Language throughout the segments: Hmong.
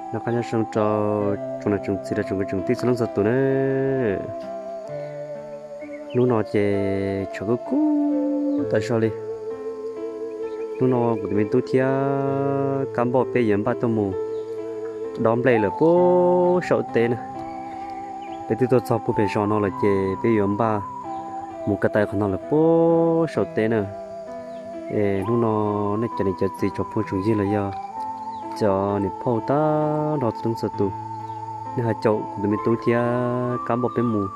Noj qab nyob zoo rau tsoom niam tsoom txiv rau tsoom kwv tsoom tij txhua leej txhua tus na. Hnub no ces tshav kub kub tas zog li. Hnub no kuv tus me tub thiab kab npauj peb yuav npaj tuaj mus dob nplej lawm puag saum teb na. Peb twb tuaj txog puag pem zos no lawm ces peb yuav npaj mus ko taw qhov no lawm puag saum teb na. Es hnub no nej cov niam cov txiv tsoom phooj tsoom ywg los yog cov niam phauj tag nrho txhua leej txhua tus, nej ho caum kuv tus me tub thiab kab npauj peb mus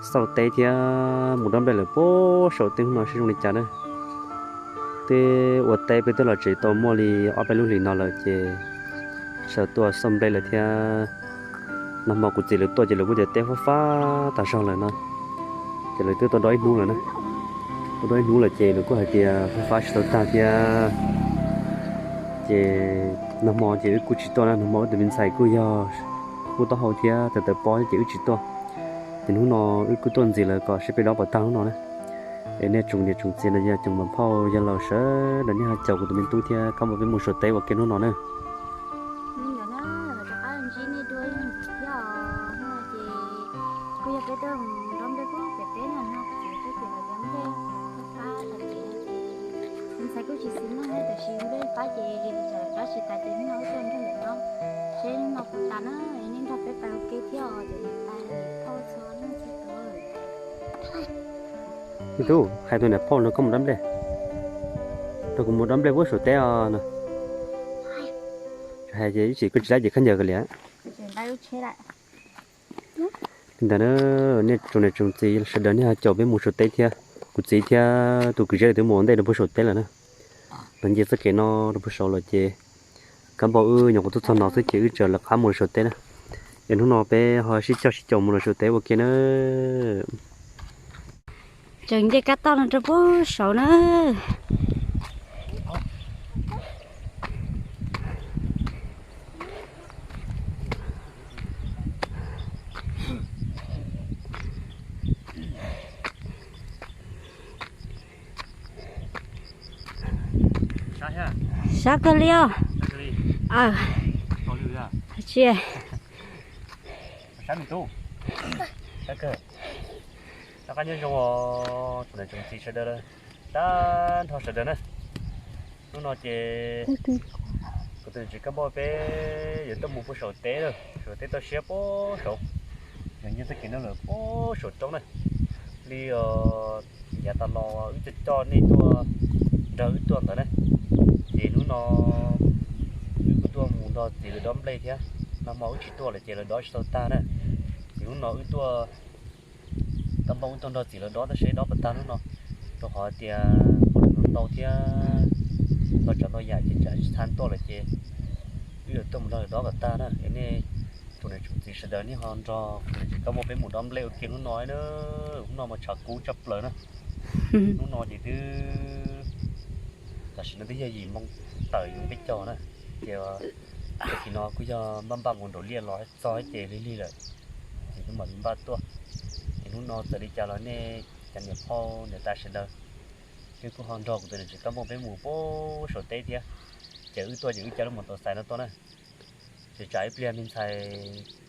xauj teb thiab mus dob nplej lawm puag saum teb hnub no seb zoo li cas na. Twb ua teb peb twb los tsev tau muaj li ob peb lub hlis no lawm ces sawv tuaj xauj nplej lawm thiab. Nag hmo kuv txiv lawv tuaj ces lawv kuj tias teb fab fab tas zog lawm no, ces lawv twb tuaj dob ib hnub lawm na. Tuaj dob ib hnub lawm ces lawv kuj hais tias fab fab tsis tau tag thiab. Ces nag hmo ces wb kuj tsis tuaj na, nag hmo wb tus me ntxhais kuj yog kub taub hau thiab tawv tawv pob ces wb tsis tuaj. Ces hnub no wb kuj tuaj ntxiv lawm kom seb peb dob puas tag hnub no na. Es nej tsoom niam tsoom txiv no yog cov niam phauj yawg laus sawv daws nej ho caum kuv tus me tub thiab kab npauj peb mus saum teb ua ke hnub no na. Kuj yog peb tuaj mus dob nplej pub pem teb no no ces peb ces los dob nplej pab tas ces ntxhais kuj tsis xis mej tiam sis nplej pab ces tsam dob tsis tas ces hnub no wb tuaj nrog lawv dob seb hnub no puas tas na, nej nrog peb pais ua ke thiab os cov niam tais niam phauj txhua leej txhua tus. Me tub, hais tus niam phauj no koj mus dob nplej, nrog kuv mus dob nplej pub saum teb os no. Hais ces ib tsam koj tsis laib ces koj ncaws kawg li. Li ntawd na, nej tsoom niam tsoom txiv sawv daws nej ho caum peb mus saum teb thiab. Kuv txiv thiab tus kwv Zeb lawv twb mus ua ntej rau puag saum teb lawm na. Lawv nce txoj kev no rau puag saud lawm ces kab npauj wb nyuam qhuav tuaj txog no xwb ces wb tseem lawv qab mus rau saum teb na. Es hnub no peb ho sib coj sib caum mus rau saum teb ua ke na. Tseem nce kab toj no rau puag saud na. Sab kawg li os. Tsis Noj qab nyob zoo os tsoom niam tsoom txiv sawv daws, tag nrho sawv daws na. Hnub no ces kuv tus niam txiv kab npauj peb yuav tuaj mus puag saum teb lawm, saum teb toj siab puag saud, yog nce txoj kev no lawm puag saum roob na. Li yav tas los wb coj coj nej tuaj nrog wb tuaj ntawd na, ces hnub no wb kuj tuaj mus nrog txiv lawv dob nplej thiab. Nag hmo wb tsis tuaj lawm ces lawv dob tsis tau tag na, ces hnub no wb tuaj, kab npauj wb tuaj nrog txiv lawv dob tab sis dob puas tag hnub no, rau qhov tias hauj lwm ntau thiab ntau tsav ntau yam ces tsam tsis txha tuaj lawm ces wb yuav tuaj mus nrog lawv dob kom tag na. Es nej tsoom niam tsoom txiv sawv daws nej ho nrog kuv tus niam txiv kab npauj peb mus dob nplej ua ke hnub no na. Hnub no mas tshav kub tshaj plaws na. Hnub no ces twb, tam sim no twb yog yim moo tawm yuav peb caug na, ces tag kis no kuj yog npaj npaj mus nraum liaj los txog ces lig lig lawm, ces kuj mam li npaj tuaj. Ces hnub no txawm li cas los nej cov niam phauj niam tais sawv daws, nej kuj ho nrog kuv tus niam txiv kab npauj peb mus puag saum teb thiab. Ces wb tuaj ces wb caij lub mos tau xais no tuaj na. Ces tsam ib pliag me ntxhais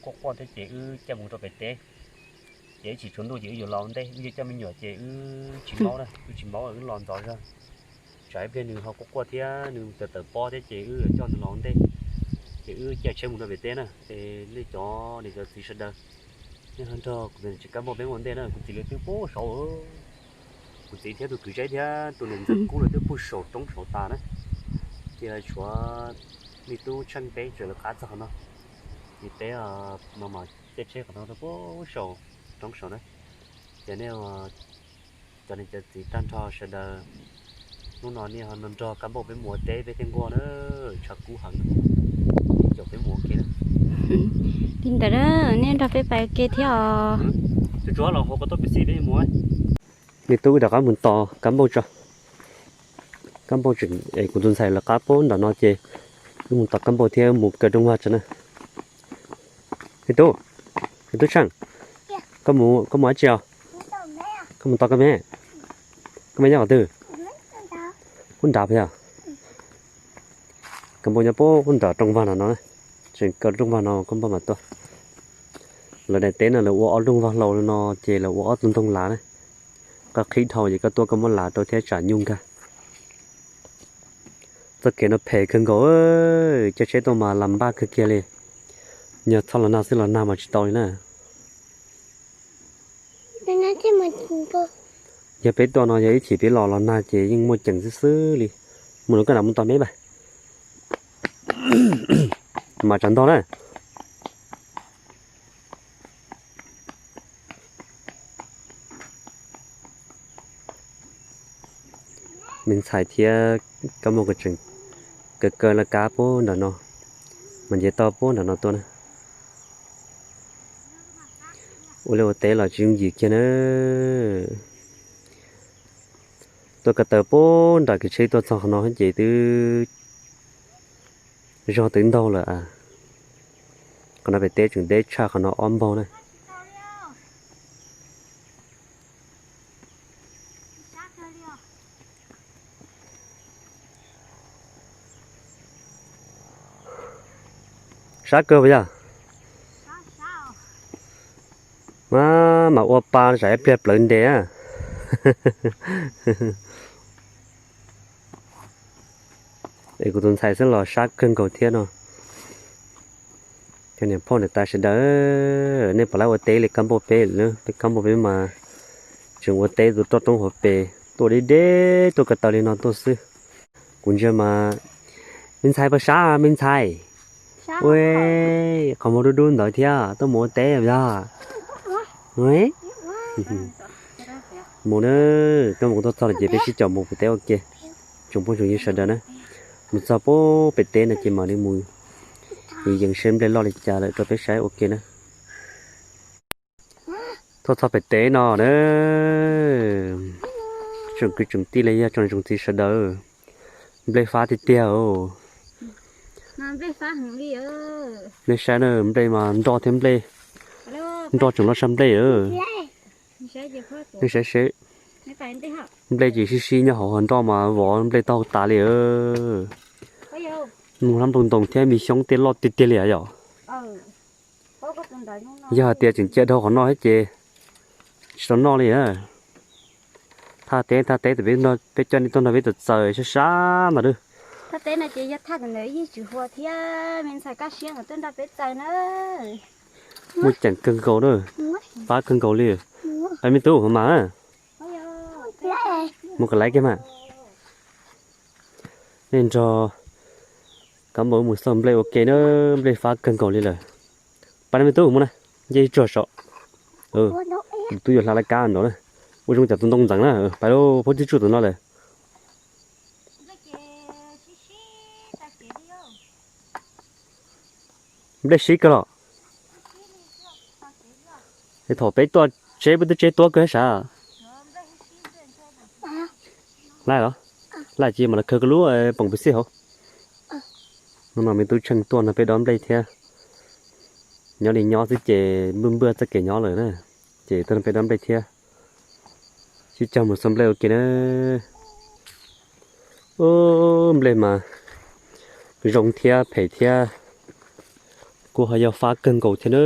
quaj quaj thiab ces wb caij mus rau pem teb, ces ib chim tsaus ntuj ces wb yuav los ua ntej, wb yuav coj me nyuam ces wb tsis maub na, wb tsis maub wb los ntxov zog. Tsam ib pliag nws ho quaj quaj thiab nws tawm tawm pob thiab ces wb yuav coj nws los ua ntej, ces wb caij tsheb mus rau pem teb na. Es nej cov niam cov txiv sawv daws, nej ho nrog kuv tus niam txiv kab npauj peb mus ua ntej na, kuv txiv lawv twb puag saud, kuv txiv thiab tus kwv Zeb thiab tus niam ntxawm Kub lawv twb puag saum roob saud tas na. Ces tshuav me tub Tsheej peb tseem lawv qab txog qhov no, ces peb no mas caij tsheb qhov no rau puag saum roob saud na. Ces nej cov niam cov txiv tag nrho sawv daws, hnub no nej ho nrog kab npauj peb mus ua teb peb thiaj nquag na, tshav kub heev, caum peb mus ua ke na. Li ntawd na, nej nrog peb pais ua ke thiab os. Tsuas tsuav los hauv ko tuaj pem xij peb mus. Me tub wb rov qab mus tos kab npauj tso. Kab npauj tseem, kuv tus ntxhais lawv qab puag nram no ces wb mus tos kab npauj thiab mus kaw rooj vag tso na. Me tub, me tub Tsheej, koj mus, koj mus dab tsi os? Koj mus tos koj me, koj me nyob qhov twg? Puag nrad puas yog? Kab npauj nyob puag nram rooj vag no no. Tseem kaw rooj vag no koj npaj mam tuaj. Lawv daim teb no lawv ua ob rooj vag hlau no ces lawv ua ob tug ntoo lav na. Koj qhib dhau ces koj tuaj koj muab lav rau thiab tsam nyuj nkag. Txoj kev no phem kawg nkaus, caij tsheb tuaj mas lam npaj kawg kiag li. Yog txhob los nag xwb los nag mas tsis tau li na. Yog peb tuaj no yog ib chim peb los los nag ces yeej muaj ceem xwb xwb li. Mus no koj nram mus tos meb mas. Mas tsam ntog na. Me ntxhais thiab kab mob tseem kaw kaw laj kab puag nram no, mas nce toj puag nram no tuaj na. Ua liaj ua teb los tsis yooj yim kiag na. Tuaj ko taw puag nram kev tsheb tuaj txog qhov no ces twb zog twb ntaug lawm. Qhov no pem teb tseem deb tshaj qhov no ob npaug na. Sab kawg puas yog? Mas, mas ua pa tsam ib pliag plawv nte na. Es kuv tus ntxhais xwb los sab kawg nkaus thiab no. Cov niam phauj niam tais sawv daws, nej puas laib ua teb li kab npauj peb lawm? Peb kab npauj peb mas tseem ua teb tus roj roob hauv pes tuaj deb deb tuaj ko taw li no tuaj xwb. Kuv ntsia mas, me ntxhais puas sab me ntxhais? Ua, qhov muag dub dub ntawd thiab tuaj mus ua teb yog? Mus na, kab npauj tuaj txog lawm ces peb sib caum mus pem teb ua ke. Tsoom phooj tsoom ywg sawv daws na, mus txog puag pem teb no ces mam li mus yees seb nplej loj li cas lawm rau peb saib ua ke na. Tuaj txog pem teb no na, tsoom kwv tsoom tij los yog tsoom niam tsoom txiv sawv daws, nplej fab tiag tiag os. Nej saib na, nplej mas nroj thiab nplej, nroj tseem loj tshaj nplej. Nej saib seb, nplej ces sib sib nyob hauv, ho nroj mas vov nplej taub hau tas li. Muaj hlab nplooj ntoo thiab me xyoob tej loj tiag tiag li yom. Yog hais tias tseem cia dhau qhov no thiab ces tsis tau noj li na. Thaj teb thaj teb, peb coj nej tuaj nrog peb txawm txawm sab sab ntawd. Thaj teb no ces yog thaj ntawd yeej tsis huas thiab, me ntxhais kaj siab nkawd tuaj nrog peb txawm na. Muaj ceem kawg nkaus na, fab kawg nkaus li. Pab me tub mas, mus kom laiv kiag mas. Nej nrog kab npauj mus xauj nplej ua ke na, nplej fab kawg nkaus li lawm. Pab me tub mus na, nce ib tsuag saum. Tus tub yuav hla laj kab nraud na, ua zoo cov tus ntoo ntxeev na, pab lub phob tib tsuj tus no lawm. Nplej sib kawg los. Es thaum peb tuaj tsheb peb twb tseb tuab kawg sav. Laj los, laj ces mam li khaws koj lub poom pis xij hauv. Hnub no me tub Tsheej tuaj nrog peb dob nplej thiab. Nyob li nyob xwb ces npwj npwj txoj kev nyob lawm na, ces tuaj nrog peb dob nplej thiab. Sib cog mus xauj nplej ua ke na. Nplej mas zoo thiab phem thiab, kuj ho yog fab kawg nkaus thiab na.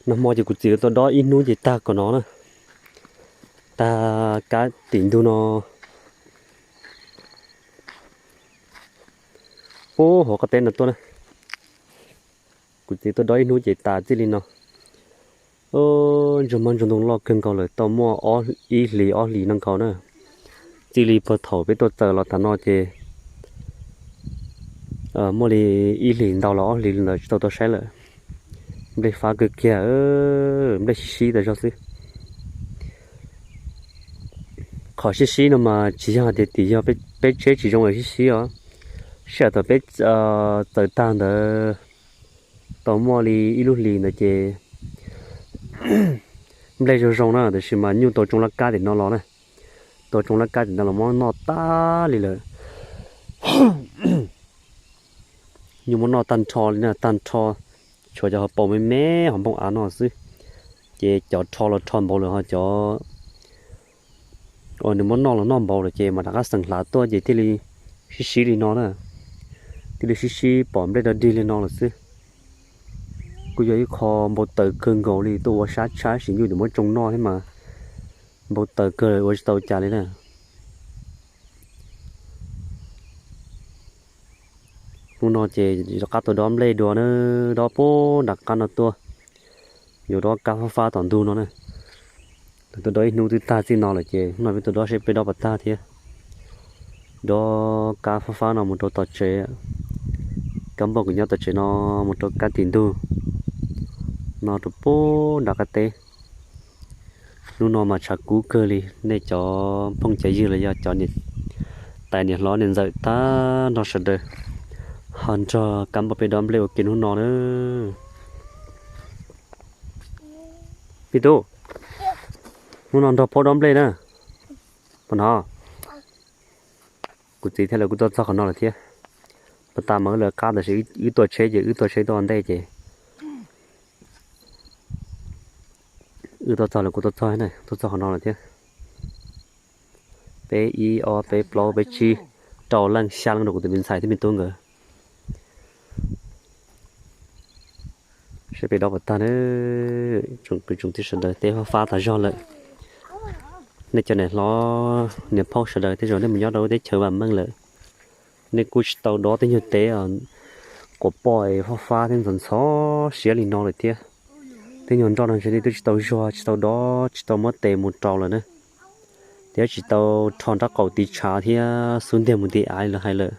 Nag hmo ces kuv txiv tuaj dob ib hnub ces tag kom no na, tag kab tim ntug no. Puag hauv qab teb no tuaj na, kuv txiv tuaj dob ib hnub ces tas txij li no. Ntsuag mab ntsuag ntoo loj kawg nkaus lawm, tau muaj ib hlis ob hlis no nkaus na. Txij li puag thaum peb tuaj txawm los tas no ces muaj li ib hlis ntau los ob hlis ntawd tsis tau tuaj saib lawm. Nplej fab kawg kiag, nplej sib sib tas zog xwb. Qhov sib sib no mas tsis yog hais tias tim yog peb tsheb tsis zoo es sib sib os. Sij hawm thaum peb txawm tag ntawd tau muaj li ib lub hlis ntawd ces nplej zoo zoo na, tiam sis mas nyuj tau tsoo laj kab tim no los na, tau tsoo laj kab tim no los muab noj tag li lawm. Nyuj muab noj tag nrho li na, tag nrho, tshuav cov hauv paus me me hauv npoo av no xwb, ces cov rho los rho npaum lawm ho cov uas nws muab noj los noj npaum lawm ces mas rov qab xeem hlav tuaj ces thiaj li sib sib li no na. Tij li sib sib pom nplej dog dig li no lawm xwb. Kuj yog ib qho npau taws kawg nkaus li, tuaj ua sab tshab sim nyuj dim muab tsoo noj thiab mas npau taws kawg ua tsis tau cas li na. Hnub no ces rov qab tuaj dob nplej dua na, dob puag nram qab no tuaj, yuav dob kab fab fab tom ntug no na. Tuaj dob ib hnub twb tag txij no lawm ces hnub no peb tuaj dob seb peb dob puas tag thiab. Dob kab fab fab no mus rau tom tsev, kab npauj kuv nyob tom tsev no mus rau kab tim ntug no rau puag nram qab teb. Hnub no mas tshav kub kawg li, nej cov phooj cov ywg los yog cov niam tais niam hlob niam ntxawm tag nrho sawv daws ho nrog kab npauj peb dob nplej ua ke hnub no na. Pib tub, hnub no nrog phauj dob nplej na. Puas hnov? Kuv txiv thiab lawv kuj tuaj txog qhov no lawm thiab. Puas tas mas wb lawv qab tab sis wb tuaj tsheb ces wb tuaj tsheb tuaj ua ntej ces wb tuaj txog lawv kuj tuaj txog na, tuaj txog qhov no lawm thiab. Peb ib ob peb plaub peb tsib rau leej xya leej rau kuv tus me ntxhais thiab me tub nkawd. Seb peb dob puas tag na. Tsoom kwv tsoom tij sawv daws, teb fab fab tas zog lawm. Nej cov niam hlob niam phauj sawv daws tej zaum nej mus nyob rau teb chaws vam meej lawm, nej kuj tsis tau dob tej nyuag teb quas poj fab fab thiab ntxhov ntxhov siab li no lawm thiab. Tej nyuag nroj no ntshe nej twb tsis tau zuag, tsis tau dob, tsis tau muab tes mus rau lawm na, thiab tsis tau rho nrab qaum tiv tshav thiab xub ntiag mus nti av li lawv hais lawm.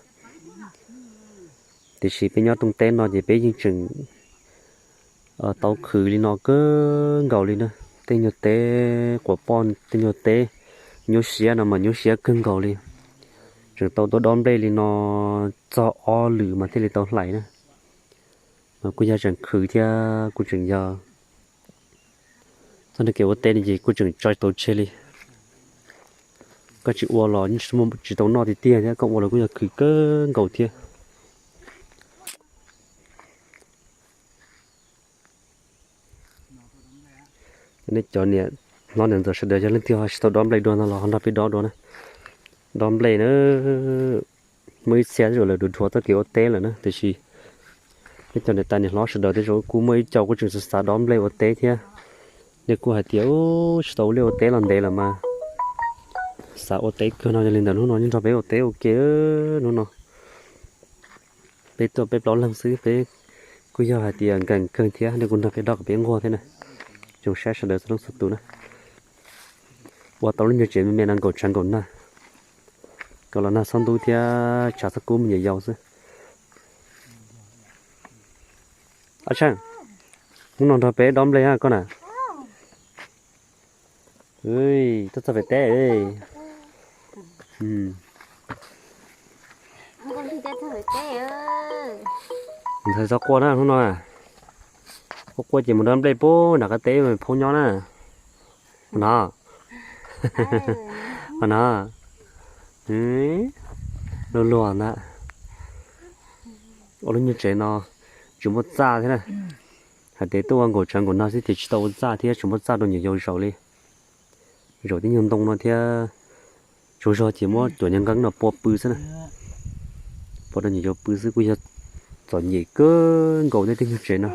Tiam sis peb nyob rooj teb no ces peb yeej tseem tau khwv li no kawg nkaus li na. Tej nyuag teb quas poj, tej nyuag teb nyuaj siab no mas nyuaj siab kawg nkaus li. Tseem tau tuaj dob nplej li no txog ob lwm mas thiaj li tau hlais na. Mas kuj yog tseem khwv thiab kuj tseem yog txoj kev ua teb no ces kuj tseem tso tsis tau tseg li. Koj tsis ua los tsis tau noj tiag tiag thiab, koj ua los kuj yog khwv kawg nkaus thiab. Nej cov niam hlob niam ntxawm sawv daws yog leej twg ho tsis tau dob nplej dua no los ho nrog peb dob dua na. Dob nplej na, muaj ib txhia tej zaum lawv dhuav dhuav txoj kev ua teb lawm na, tiam sis nej cov niam tais niam hlob sawv daws tej zaum kuj muaj ib co kuj tseem xav xav dob nplej ua teb thiab. Nej kuj hais tias tsis tau ua liaj ua teb los ntev lawm mas xav ua teb kawg no, yog li ntawd hnub no nrog peb ua teb ua ke hnub no. Peb tuaj peb plaub leeg xwb, peb kuj yog hais tias nkees kawg thiab, nej kuj nrog peb dob kom peb nquag thiab na. Tsoom saib sawv daws txhua leej txhua tus na. Ua tau lub nyuag tsev me me no nkaum tshav nkaum nag, kom los nag txhob ntub thiab tshav txhob kub me nyuam yaus xwb. Ab Tsheej, hnub no nrog peb dob nplej koj na. Tuaj txog pem teb. Ntxhais txhob quaj na hnub no. Quaj quaj ces mus dob nplej puag nram qab teb phob nyob na. No, no, luag luag ntag. Ua lub nyuag tsev no tsis muaj txaj thiab na. Hais tias tuaj ua nkaum tshav nkaum nag xwb ces tsis tau ua txaj thiab tsis muaj txaj rau nyuam yaus zaum li. Zaum tib nyuag ntoo no thiab, tsaug zog ces muab cuam nyuag nqeeb no pua pw xwb na. Pua rau nyuam yaus pw xwb kuj yog txom nyem kawg nkaus nej tej nyuag tsev no.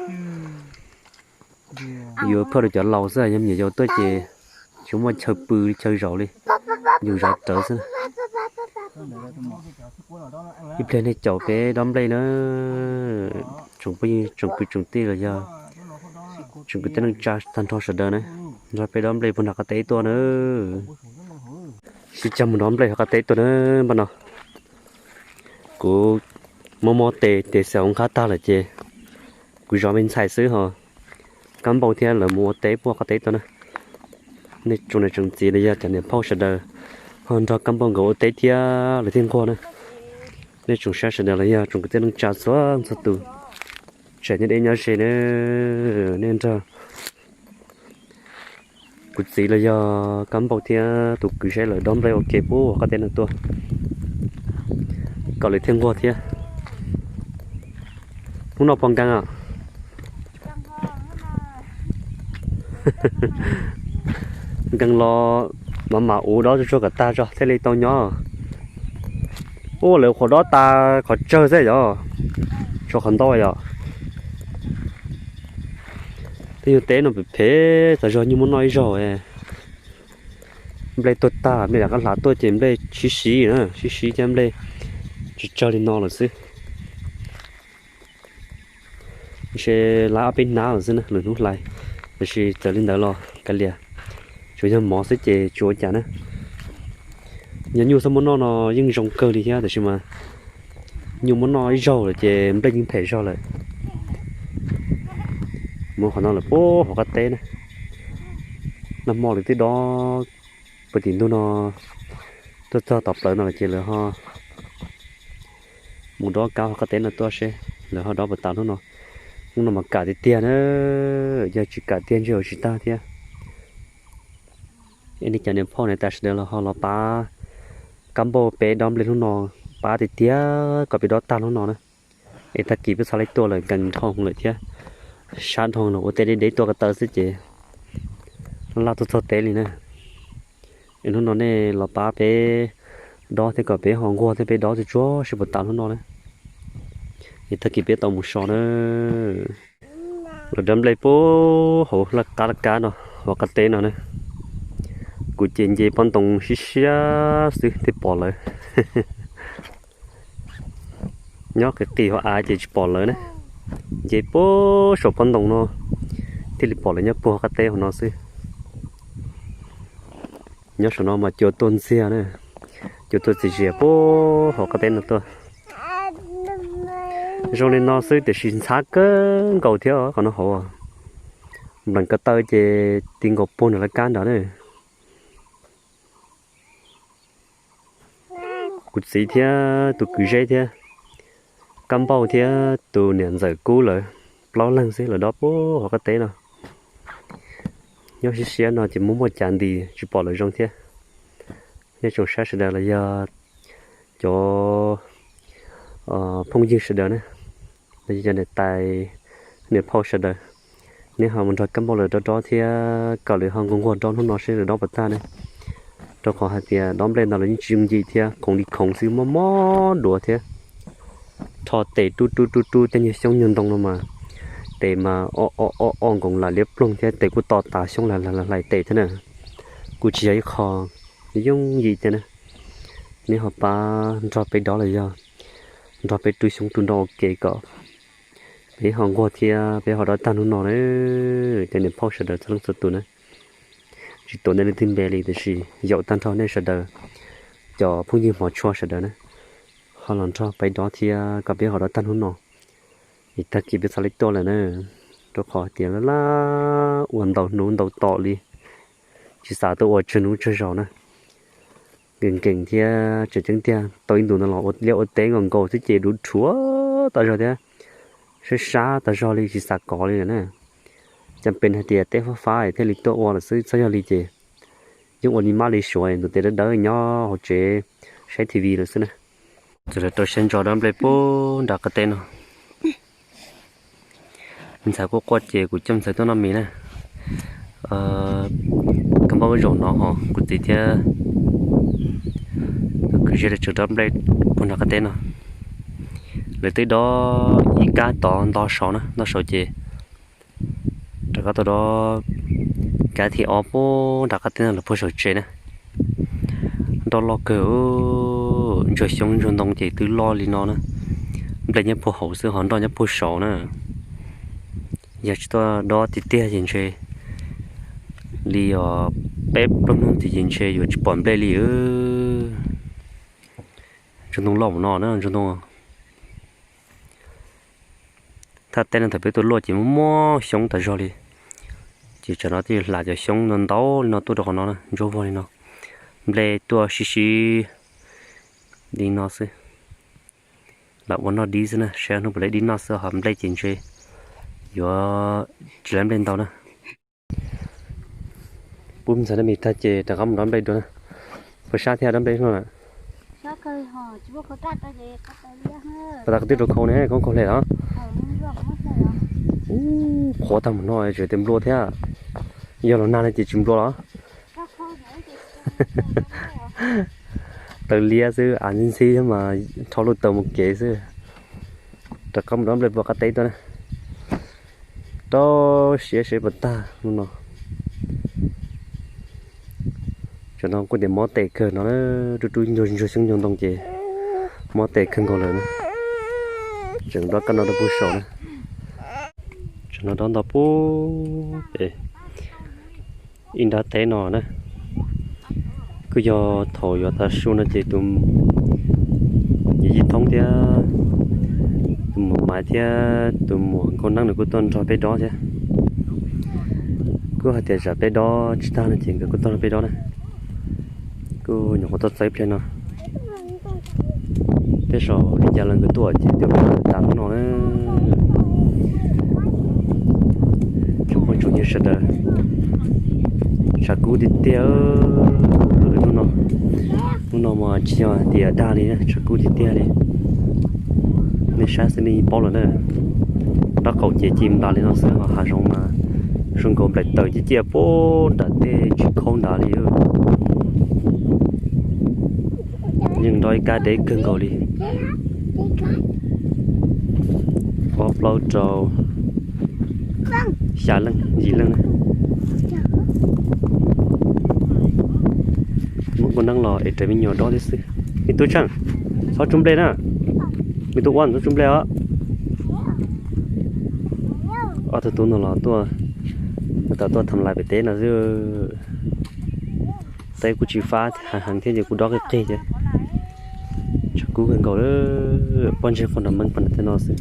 Yuav phaj rau cov laus xwb, yog me nyuam yaus tuaj ces tsis muaj chaw pw chaw zaum li, yus zov rawv xwb. Ib pliag nej caum peb dob nplej na, tsoom phooj ywg tsoom kwv tsoom tij los yog tsoom kwv tij neej tsa tag nrho sawv daws na, nrog peb dob nplej puag nram qab teb tuaj na. Sib cog mus dob nplej hauv qab teb tuaj na. Npaj no kuv mob mob tes, tes xaum hauv nqab tag lawm ces kuv zov me ntxhais xwb ho, Kab Npauj thiab lawv mus ua teb puag qab teb tuaj na. Nej tsoom niam tsoom txiv los yog cov niam phauj sawv daws ho nrog Kab Npauj nkawd ua teb thiab lawv thiaj nquag na. Nej tsoom saib sawv daws los yog tsoom kwv tij neej tsa txhua txhua tus, tseem nyob deb nyob ze na, nej nrog kuv txiv los yog Kab Npauj thiab tus kwv saib lawv dob nplej ua ke puag qab teb no tuaj kom lawv thiaj nquag thiab. Hnub no puas nkees os? Nkees los mam mam ua dob tsuag tsuag kom tag tso thiaj li tau nyob. Ua lawv qhuav dob tas qhov tsawg xwb yog? Tso qhov ntau yom. Tej nyuag teb no phem phem, txog zog nyuj muab noj ib zaug. Nplej tuag tag, nplej rov qab hlav tuaj ces nplej sib siv na, sib siv thiab nplej tsis tsawg li no lawm xwb. Ntshe lawv ob peb hnab lawm xwb na, lwm hnub hlais, tiam sis txawm li ntawd los kav liam, tsuas yog mov xwb ces tsis ua cas na. Yog nyuj xwb muab noj no yeej zoo kawg li thiab, tiam sis mas nyuj muab noj ib zaug lawm ces nplej yeej phem zog lawm. Mus qhov no lawm puag hauv qab teb na. Nag hmo lawv twb dob puag tim ntug no, tuaj txog tom plawv no lawm ces lawv ho mus dob kab hauv qab teb no tuaj seb lawv ho dob puas tas hnub no. Hnub no mas kam tiag tiag na, yog tsis kam tiag ntshe ua tsis tag thiab. Es nej cov niam phauj niam tais sawv daws los ho los pab kab npauj peb dob nplej hnub no, pab tiag tiag kom peb dob tag hnub no na. Es tag kis peb txhad li tuaj lawm nkees dhau lawm thiab, sab dhau lawm ua tej deb deb tuaj ko taw xwb ces laj tuaj txog teb li na. Es hnub no nej los pab peb dob thiab kom peb ho nquag thiab peb dob tsuag tsuag seb puas tas hnub no na. Es tag kis peb tau mus so na. Los dob nplej puag hauv laj kab laj kab no, hauv qab teb no na. Kuv ces nce pob ntoo siab siab xwb thiaj pom lawv. Nyob qis qis hauv av ces tsis pom lawv na. Nce puag saum pob ntoo no thiaj li pom lawv nyob puag qab teb hauv no xwb. Nyob saum no mas cua tuaj ntxiag na, cua tuaj txias zias puag hauv qab teb no tuaj. Zoo li no xwb tiam sis ntxhab kawg nkaus thiab qhov no hauv, nplees ko taw ces ti nkaus puag nram laj kab nrad na. Kuv txiv thiab tus kwv Zeb thiab Kab Npauj thiab tus niam ntxawm Kub lawv plaub leeg xwb lawv dob puag hauv qab teb no. Nyob siab siab no ces muaj muaj cav nti tsis pom lawv zoo thiab. Nyob tsoom saib sawv daws los yog cov phooj ywg sawv daws na, los yog cov niam tais niam phauj sawv daws, neb ho mus nrog Kab Npauj lawv dob dob thiab kom lawv ho nquag nquag dob hnub no seb lawv dob puas tag ne. Rau qhov hais tias dob nplej ntawd los yeej tsis yooj yim thiab, khoov li khoov xwb, mob mob duav thiab. Rho tes rub rub rub rub tej nyuag xyoob nyuag ntoo no mas tes mas o o o o nkoos lam liab ploog thiab, tes kuj to tas xyoob hlais tes thiab na. Kuj tsis yog ib qho yooj yim thiab na. Neb ho pab nrog peb dob los yog nrog peb rub xyoob rub ntoo ua ke kom peb ho nquag thiab peb ho dob tag hnub no na. Cov niam phauj sawv daws txhua leej txhua tus na, tsis tuav nej leej twg npe li tiam sis yaum tag nrho nej sawv daws, cov phooj ywg hmov tshua sawv daws na, ho los nrog peb dob thiab kom peb ho dob tag hnub no. Es tag kis peb txhad li tuaj lawm na, rau qhov tias laj laj ua ntau hnub ntau tom li, tsis xav tuaj ua tsawg hnub tsawg zaus na. Nkees nkees thiab tseem ceeb tiag tau ib ntus no los ua liaj ua teb nkaus nkaus xwb ces duv rhuav tas zog thiab, sab sab tas zog li tsis xav kov li lawm na. Cas pes hais tias teb fab fab es thiaj li tuaj ua lawm xwb, txhob yog li ces yeej ua li mab li suav ntuj tes dawb dawb nyob hauv tsev saib T V lawm xwb na. Txawm lawv rau siab ntso dob nplej puag nram qab teb no. Ntxhais kuj quaj ces kuv coj ntxhais tuaj noj mis na. Kab Npauj zaum no ho kuv txiv thiab tus kwv Zeb lawv tseem dob nplej puag nram qab teb no. Lawv twb dob ib kab tod nto saud na, nto saud ces rov qab tuaj dob kab thib ob puag nram qab teb no los puag saum tsev na. Nroj loj kawg, ntsuag xyoob ntsuag ntoo ces twb loj li no na. Nplej nyob puag hauv xwb ho nroj nyob puag saud na. Yog tsis tuaj dob tiag tiag ces ntshe li os peb plaub hnub ntxiv ces ntshe yuav tsis pom nplej li. Ntsuag ntoo loj mus no na, ntsuag ntoo. Thaj teb no thaum peb tuaj luaj ces muaj muaj xyoob tas zog li. Ces tsam no thiaj hla cov xyoob no ntau li no tuaj rau qhov no na, ntsuab vog li no. Nplej tuaj sib sib li no xwb. Lam ua noj dib xwb na, saib hnub puas laib dib noj xwb ho nplej ces ntshe yuav tsis laib nplej ntau na. Pub ntxhais noj mis tag ces rov qab mus dob nplej dua na. Puas sab thiab dob nplej no lawm? Pas tas qhov twb rau khau ne, koob khau hle los? Qhuav tag mus no tseem tias nplua thiab. Yog los nag no ces tsis nplua los? Taw liab xwb, av ntxhib ntxhib mas rho luj taws mus kev xwb. Rov qab mus dob nplej puag qab teb tuaj na. Rau siab seb puas tag hnub no. Tam no kuj tias mob tes kawg no, rub rub ntsuag ntsuag xyoob ntsuag ntoo ces mob tes kawg nkaus lawm na. Tseem dob kab no rau puag saud na. Tam no dob nto puag pem ib nrab teb no na. Kuj yog thaum yuav tav su no ces tus yawm yij Thoob thiab tus muam Maiv thiab tus muam Nkauj Neeb nws kuj tuaj nrog peb dob thiab. Kuj hais tias tsam peb dob tsis tag no ces nkawd kuj tuaj nrog peb dob na. Kuj nyuam qhuav tuaj txawb pliag no. Tej zaum li cas los nkawd tuaj ces twb tas hnub no na. Tsoom phooj tsoom ywg sawv daws, tshav kub tiag tiag hnub no. Hnub no mas tsis yog hais tias dag li, tshav kub tiag tiag li. Nej saib xwb nej yeej paub lawm na. Nraub qaum ces ci ntas li no xwb, ho hav zoov mas zoo nkaus nplaim taws ciaj ciaj puag nram tej tsis khaub nrad li. Yeej nrog ib kab deb kawg nkaus li. Ob plaub rau xya leej yim leej na. Muab Nkauj Neeb los es raws me nyuam dob thiab xwb. Me tub Tsheej, txhob tsub nplej na. Me tub Uab, txhob tsub nplej os. Ob tug tub no los tuaj, tau tuaj tham lais pem teb no xwb. Teb kuj tsis fab heev thiab ces kuj dob qig qig thiab. Tshav kub kawg nkaus, pob ntseg qhov nrog meej pog nram tej no xwb.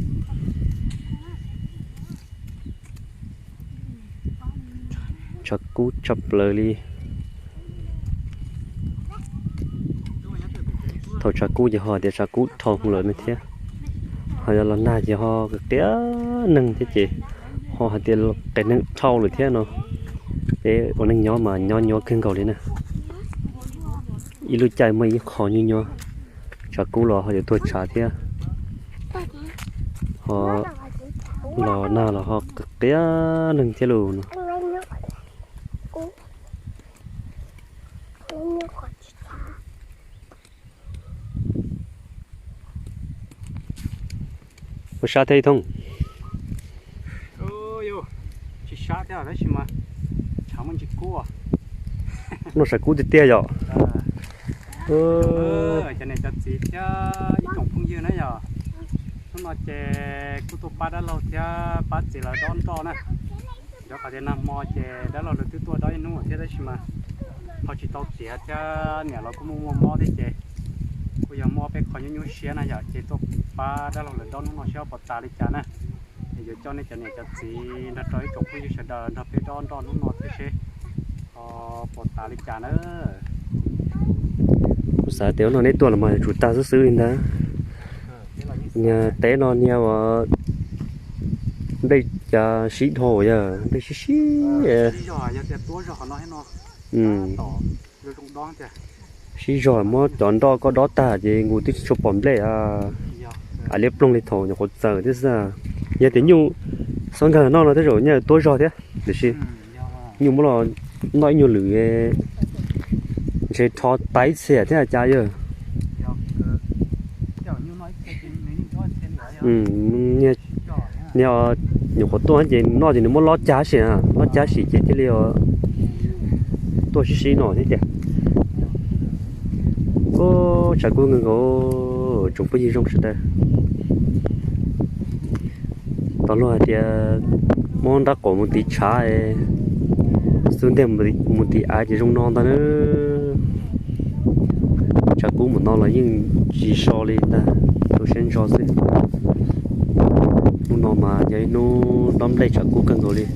Tshav kub tshaj plaws li. Thaum tshav kub ces ho tias tshav kub dhau hwv lawm ne thiab. Ho yog los nag ces ho qias neeg thiab ces ho hais tias qias neeg dhau lawm thiab no. Peb ua neej nyob mas nyob nyuaj kawg nkaus li na. Ib lub caij muaj ib qho nyuaj nyuaj, tshav kub los ho yuav tuag tshav thiab. Ho los nag los ho qias neeg thiab lus no. Ua sab thiab ib thooj. Tsis sab thiab tab sis mas tshav muaj ntsis kub. No tshav kub tiag tiag yom. Cov niam cov txiv thiab ib tsoom phooj ywg na yom, hnub no ces kuj tuaj pab dab laug thiab pab txiv lawv dob nroj na. Rau qhov tias nag hmo ces dab laug lawv twb tuaj dob ib hnub thiab tab sis mas ho tsis tau tiav thiab niam los kuj muaj muaj mob thiab ces kuj yog muaj peb qho nyuaj nyuaj siab na yom, ces tuaj pab dab laug lawv dob hnub no seb puas tas li cas na. Es yuav coj nej cov niam cov txiv nrog rau ib tsoom phooj ywg sawv daws nrog peb dob nroj hnub no thiab seb ho puas tas li cas na. Kuv xav tias hnub no neb tuaj los mas yuav tsum tag xwb xwb li ntag. Niag teb no niag uas nplej cas sib dhau yog nplej sib sib. Sib zog muab cov nroj koj dob tag ces nkus twb tsis tshua pom nplej. Av liab ploog li thaum nyuam qhuav txawm thiab xwb. Yog tias nyuj xob nkag noj no tej zaum nyaj tuab zog thiab tiam sis nyuj muab los noj ib nyuag lwm ntshe rho taib txhiam thiab cas yog. Niag nyuam qhuav tuaj ces noj ces nws muab lob cag sim, lob cag sim ces thiaj li tuaj sib sib no thiab tias. Tshav kub nkaus nkaus, tsoom phooj ywg zoo sawv daws. Tau luag hais tias muab nrab qaum mus tiv tshav, xub ntiag mus tiv av ces zoo no ntag na. Tshav kub mus no los yeej tsis so li ntag, tu siab ntso xwb. Hnub no mas yog ib hnub dob nplej tshav kub kawg nkaus li.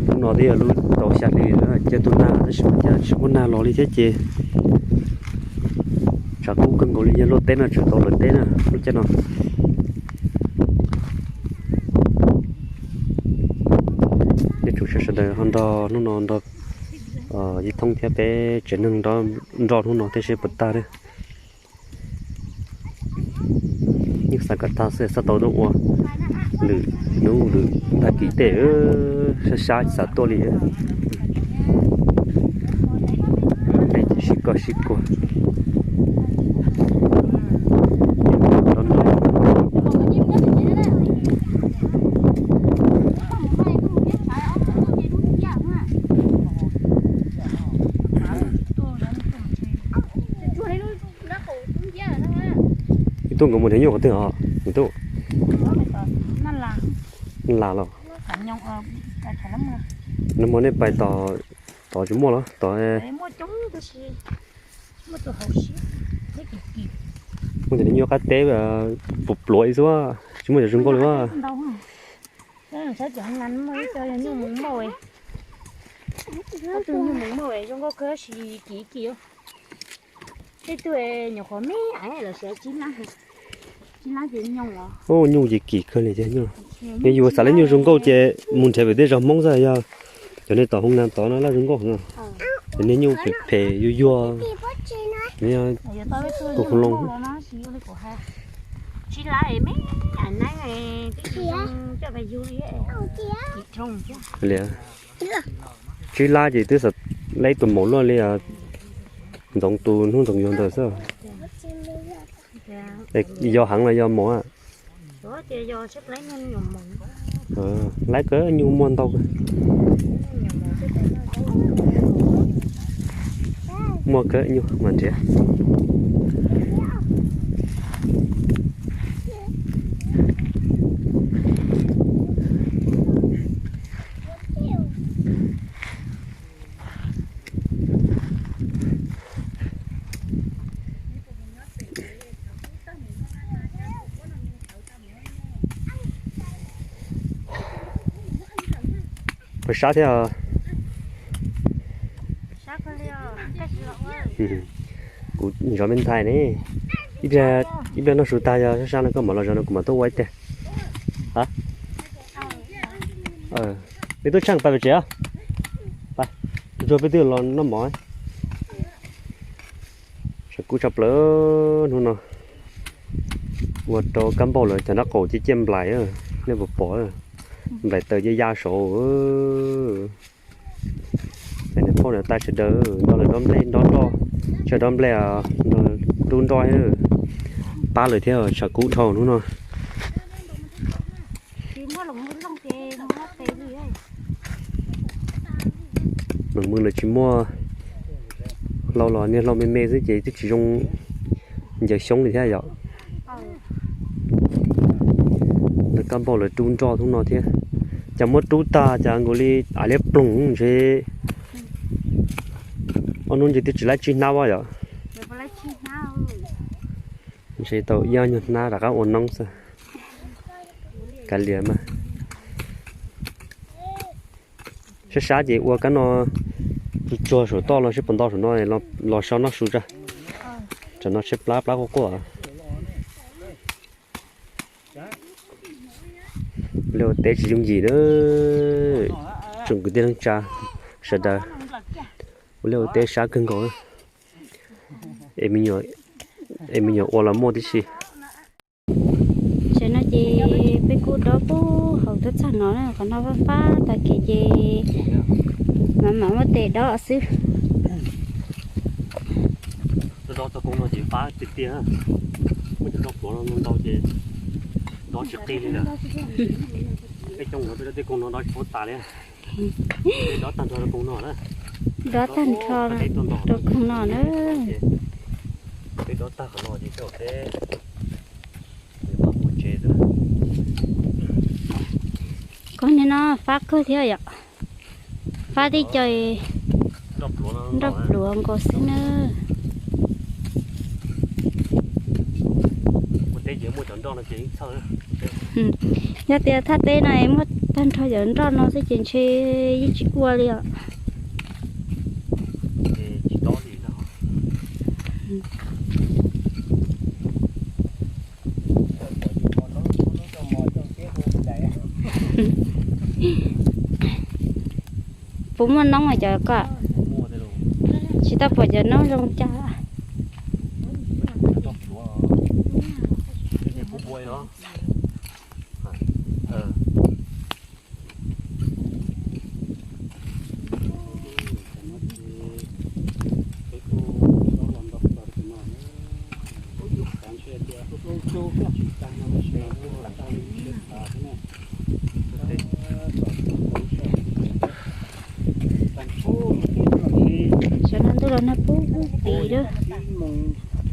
Hnub no twb yog lub rau xya hli lawm, cia tuaj nag tab sis mas cas tsis muaj nag los li thiab ces tshav kub kawg nkaus li. Yog luaj teb no tseem tau lawm teb na lub caij no. Nej tsoom saib sawv daws ho nrog hnub no nrog Yij Thoob thiab peb tsev neeg nrog nroj hnub no thiab seb puas tag na. Yeej xav kom tag xwb, xav tau tuaj ua lwm hnub lwm tag kis tej, sab sab xav tuaj li. Dej ces sib koj sib kuag. Tub nkawd mus nrhiav nyuj qhov twg os? Tub, Naj Las los? Nag hmo nej pais tom, tom tsis muaj los tom? Muaj cov nyuj qab teb pluav pluav ib xwb, tsis muaj cov zoo nkauj li as. Nyuj mus mauj, zoo nkauj kawg, tab sis kim kim. Tej tug nyuam qhuav me los siav tsib lab, tsib lab ces nyoos os. Nyuj ces kim kawg li thiab. Yog yus xav lub nyuj zoo nkauj ces mus nrhiav pem tej zos Hmoob xwb, yog cov nej tom hoob nas tod no laj zoo nkauj heev. Ces niag nyuj phem phem yuag yuag, tus hoo loo. Li, tsib lab ces twb xav lab tus maum luaj li, ntxoov tus hnub ntxoov yuag ntawd xwb. Yog heev los yog maum? Lab kawg, nyuj muaj ntau kawg. Muaj kawg, nyuj mas nrhiav. Puas sab thiab? Kuv zov me ntxhais ne. Ib pliag noj su tag yog sab sab no koj mam los zov no kuv mam tuaj ua ib tiag. Peb tuaj tsheej pais pem tsev. Pais, ntsuag peb twb los noj mov. Tshav kub tshaj plaws hnub no. Ua rau kab npauj lawv cov nraub qaum ciaj ciaj nplaim, nej puas pom? Nplaim taws ya ya saud. Niam phauj niam tais sawv daws nrog lawv dob nplej nrog roj, tsis dob nplej, nrog rub nroj thiab. Pab lawv thiab, tshav kub dhau hnub no. Meem mws lawv tsis muaj hlau los niag hlau me me xwb ces twb tsis zoo ncaws xyoob li thiab yom. Lawv kab npauj lawv rub nroj hnub no thiab. Cas muab rub tag cas nkaus li av liab ploog ntshe. Ob hnub ntshe twb tsis laib tsib hnab os yom. Ntshe tau ib ob nyuag hnab rov qab ua noob xwb. Kav liam mas. Sab sab ces ua kab no tsuag tsuag saum toj los seb puas nto saum no, los so noj su tso. Tam no tshaib plab plab quaj quaj. Ua liaj ua teb tsis yooj yim na. Tsoom kwv tij neej tsa sawv daws, ua liaj ua teb sab kawg nkaus. Es me nyuam ua los muaj tib si. Tam no ces peb kuj dob pub hauv tuaj txog no, qhov no fab fab tag kev ces mam mam muab tes dob xwb. Dob txog koob no ces fab tiag tiag, muab cov nroj pluav no ntau ces dob tsis qig li lawm. Peb coob no peb dob tej koob no dob tsis paub tas li. Peb dob tag nrho rau koob no na. Dob tag nrho rau koob no na. Peb dob tag qhov no ces coj peb pab mus tsev xwb. Koob no fab kawg thiab yom. Fab tib co nroj pluav nkaus xwb na. Yog tias thaj teb no es muaj tag nrho cov nroj no xwb ces ntshe yeej tsis ua li os. Puas muaj noob cov ko? Tsis tau pom cov noob zoo cas. Sawv no ntuj los nag pub pib lawm.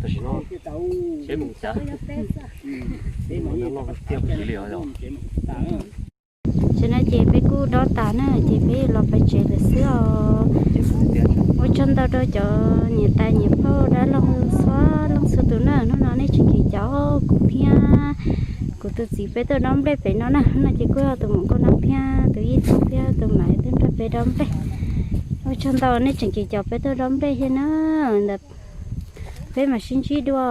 Tam sim no peb mus cav, peb mus loj tiag li os. Tam sim no ces peb kuj dob tas na, ces peb los pem tsev lawm xwb os. Ua tsaug ntau rau cov niam tais niam phauj dab laug txhua leej txhua tus na, hnub no nej tseem cim caum kuv thiab kuv tus txiv peb tuaj dob nplej pem no na. Hnub no ces kuj yog tus muam Nkauj Neeb thiab tus Yij Thoob thiab tus Maiv tuaj nrog peb dob nplej. Ua tsaug ntau nej tseem cim caum peb tuaj dob nplej thiab na. Ntawd peb mam sib ntsib dua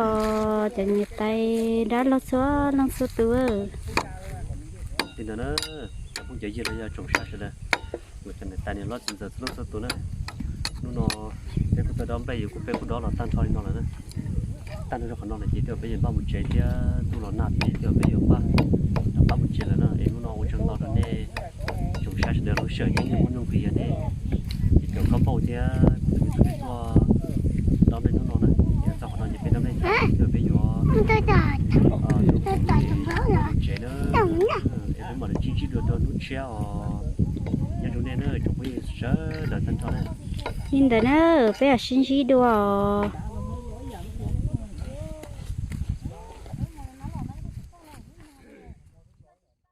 cov niam tais dab laug txhua leej txhua tus. Li ntawd na, cov phooj cov ywg los yog tsoom saib sawv daws, kuv cov niam tais niam hlob txiv ntxawm txhua leej txhua tus na, hnub no peb kuj tuaj dob nplej, yus kuj peb kuj dob los tag nrho li no lawm na. Tag nrho rau qhov no lawm ces twb yog peb yuav npaj mus tsev thiab, ntuj los nag thiab, twb yog peb yuav npaj rov qab mus tsev lawm na. Es hnub no ua tsaug ntau rau nej tsoom saib sawv daws lub sij hawm nyob muaj nuj nqis yog nej ib co koob npauj thiab kuv tus me tub peb tuaj dob nplej hnub no na. Ces txog qhov no ces peb dob nplej tag, peb yuav mus tsev na. Es peb mam li sib ntsib dua rau hnub tshiab os. Nyob zoo nej na tsoom phooj ywg sawv daws tag nrho na. Li ntawd na, peb mam sib ntsib dua os.